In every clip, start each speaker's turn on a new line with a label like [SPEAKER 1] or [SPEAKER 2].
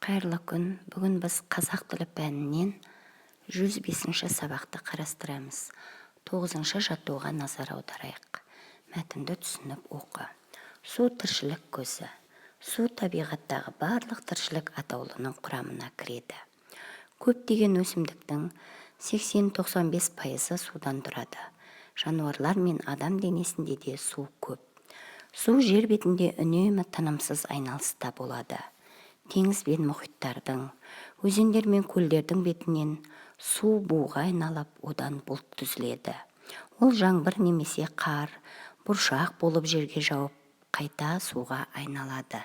[SPEAKER 1] Қайырлы күн! Бүгін біз қазақ тілі пәнінен 105-ші сабақты қарастырамыз. Тоғызыншы жаттығуға назар аударайық. Мәтінді түсініп оқы. Су – тіршілік көзі. Су табиғаттағы барлық тіршілік атаулының құрамына кіреді. Көптеген өсімдіктің 80-95% судан тұрады. Жануарлар мен адам денесінде де су көп. Су жер бетінде үнемі тынымсыз айналыста болады. Теңіз бен мұхиттардың, өзендер мен көлдердің бетінен су буға айналып, одан бұлт түзіледі. Ол жаңбыр немесе қар, бұршақ болып жерге жауып, қайта суға айналады.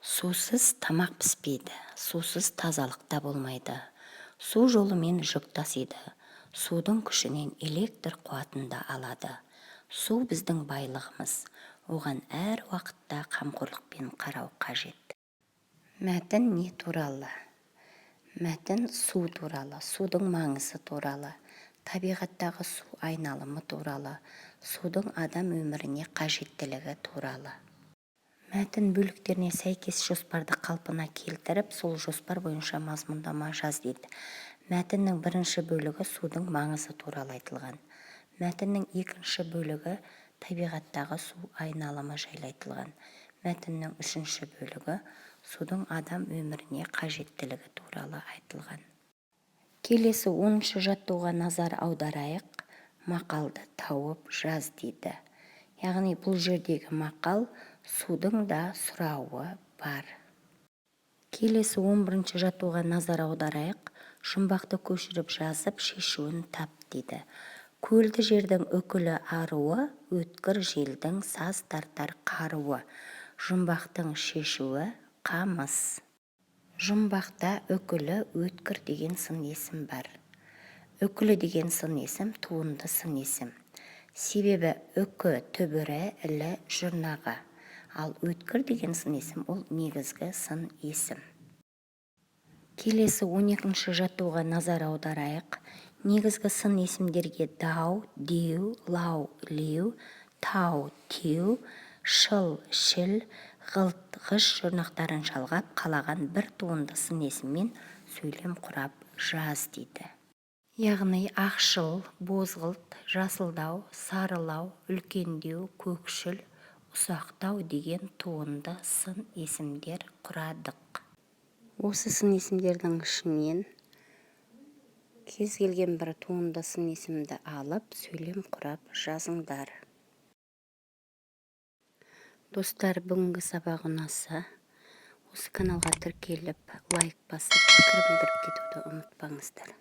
[SPEAKER 1] Сусыз тамақ піспейді, сусыз тазалық та болмайды. Су жолымен жүк тасиды. Судың күшінен электр қуатын да алады. Су – біздің байлығымыз. Оған әр уақытта қамқорлықпен қарау қажет. Мәтін не туралы? Мәтін су туралы, судың маңызы туралы, табиғаттағы су айналымы туралы, судың адам өміріне қажеттілігі туралы. Мәтін бөліктеріне сәйкес жоспарды қалпына келтіріп, сол жоспар бойынша мазмұндама жаз дейді. Мәтіннің бірінші бөлігі судың маңызы туралы айтылған. Мәтіннің екінші бөлігі табиғаттағы су айналымы жайлы айтылған. Мәтіннің үшінші бөлігі судың адам өміріне қажеттілігі туралы айтылған. Келесі 10-шы жаттығуға назар аударайық. Мақалды тауып жаз дейді. Яғни бұл жердегі мақал: «Судың да сұрауы бар». Келесі 11-ші жаттығуға назар аударайық. Жұмбақты көшіріп жазып, шешуін тап дейді. Көлді жердің үкілі аруы, өткір желдің саз тартар қаруы. Жұмбақтың шешуі – қамыс. Жұмбақта үкілі, өткір деген сын есім бар. Үкілі деген сын есім – туынды сын есім. Себебі үкі түбірі, ілі жұрнағы. Ал өткір деген сын есім – ол негізгі сын есім. Келесі 12-ші жаттығуға назар аударайық. Негізгі сын есімдерге дау, деу, лау, леу, тау, теу, шыл, шіл, ғылт, ғыш жұрнақтарын жалғап, қалаған бір туынды сын есіммен сөйлем құрап жаз дейді. Яғни ақшыл, бозғылт, жасылдау, сарылау, үлкендеу, көкшіл, ұсақтау деген туынды сын есімдер құрадық. Осы сын есімдердің ішінен кез келген бір туынды сын есімді алып, сөйлем құрап жазыңдар. Достар, бүгінгі сабақ ұнаса, осы каналға тіркеліп, лайк басып, пікір білдіріп кетуді ұмытпаңыздар.